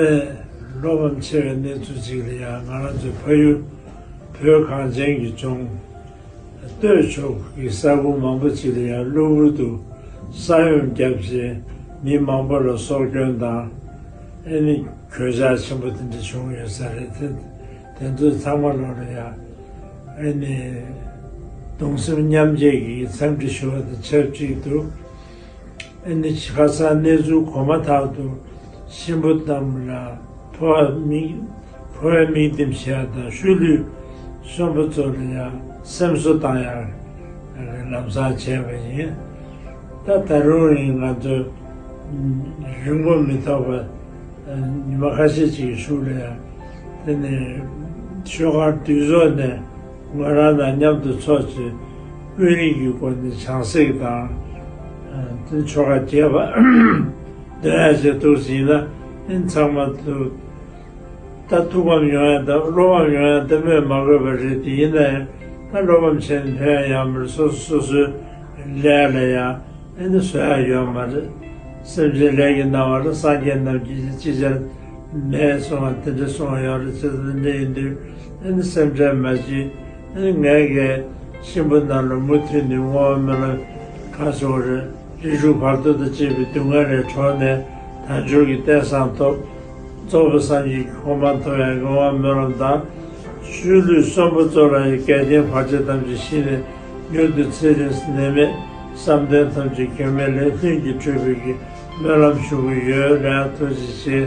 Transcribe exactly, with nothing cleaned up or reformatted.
བློ་ཕམ་ཆེ་བའི་གནས་ཚུལ་ཅིག་ལ་ཡང་ང་རང་ཚོའི་ཕ་ཡུལ་བོད་གངས་ཅན་གྱི་ལྗོངས་སྟོད་ཕྱོགས་ཀྱི་ས་ཁུལ་མང་པོ་ཅིག་ལ་ཡང་གློ་བུར་དུ་ས་ཡོམ་བརྒྱབ་རྗེས་མི་མང་པོ་ལ་སྲོག་སྐྱོན་དང་ཨེ་ནི་གོད་ཆག་ཆེན་པོ་དེ་འདྲ་བྱུང་ཡོད་ས་རེད། དེ་དེ་ཚོའི་ཚང་མ་ལོག་ལ་ཡང་ཨེ་ནི་གདུང་སེམས་མཉམ་སྐྱེད་ཀྱི་འཚམས་འདྲི་ཞུ་བ་དང་ཆབས་ཅིག་ཏུ། ཨ་ནི་ཁ་སང་གནས་ཚུལ་གོ་མ་ཐག་ཏུ་གཤིན་པོ་རྣམས་ལ་འཕོ་བ་མིག་འཕོ་བའི་མིག་ལྡེམ་བྱས་དང་ཤུལ་ལུས་གསོན་པོ་ཚོ་ལ་ཡང་སེམས་གསོ་བཏང་ཡག་ལམ་སང་བྱས་པ་ཡིན། ད་ད་རུང་ཡིན་ང་ཚོ་རིང་པོ་མི་ཐོགས་པ་ཉི་མ་ཁ་ཤས་ཅིག་གི་གཞུག་ལ་ཡང་དེ་ནས་ཤོག་ཁག་འདུས་ཚོགས་ནས། ང་རང་དང་མཉམ་དུ་ཚོགས་ཀྱིས་དཔོན་རིགས་ཀྱི་སྒོ་ནས་བྱང་སེམས་དང་། དེ་ཆོ་ག་རྒྱས་པ་འདོན་ཡ་བྱེད་ཐུབ་ཟིན་ན་ཨིན་ཚང་མ་ཐུབ། ད་ཐུགས་ཕམ་ཡོང་ཡ་དང་བློ་ཕམ་ཡོང་ཡ་ལྟ་སྨོས་མ་དགོས་པ་རེད། དེ་ཡིན་ན་ཡང་ད་བློ་ཕམ་བྱས་ནས་ཕན་ཡ་ཡོད་མ་རེད། སོ་སོ་སོ་སོའི་ལས་ལ་ཡང་། ཨེ་ནི་བཟོ་ཡ་ཡོད་མ་རེད། སེམས་ཅན་ལས་ཀྱི་སྣང་བ་ལ་སངས་རྒྱས་རྣམས་ཀྱིས་ཅི་བྱར་མེད་གསུང་བ་དེ་འདྲ་གསུང་བ་ཡོད་རེད། ཅི་ཙམ་འདྲ་ཡིན་དུས་ཨེ་ནི་སེམས་ཁྲལ་མ་བྱེད། ཨེ་ནི་ངས་ཀྱིས་གཤིན་པོ་རྣམས་ལ་མུ་མཐུད་ནས་བསྔོ་བ་སྨོན་ལམ་ག་སོང་རེད། རིགས་དྲུག་བར་དོ་དང་བཅས་པའི་སྡུག་བསྔལ་ལས་གྲོལ་ནས་དལ་འབྱོར་གྱི་རྟེན་བཟང་ཐོབ། རྫོགས་པའི་སངས་རྒྱས་ཀྱི་གོ་འཕང་ཐོབ་ཡག་གི་བསྔོ་བ་སྨོན་ལམ་དང་། ཤུལ་ལུས་གསོན་པོ་ཚོ་ལ་ཡང་འགལ་རྐྱེན་བར་ཆད་ཐམས་ཅད་ཞི་ནས་མྱུར་དུ་ཚེ་རིང་ནད་མེད་བསམ་དོན་ཐམས་ཅད་འགལ་མེད་ལས་ལྷུན་གྱིས་གྲུབ་པའི་གི་སྨོན་ལམ་ཞུ་གི་ཡོད། ལགས་ཐུགས་རྗེ་ཆེ།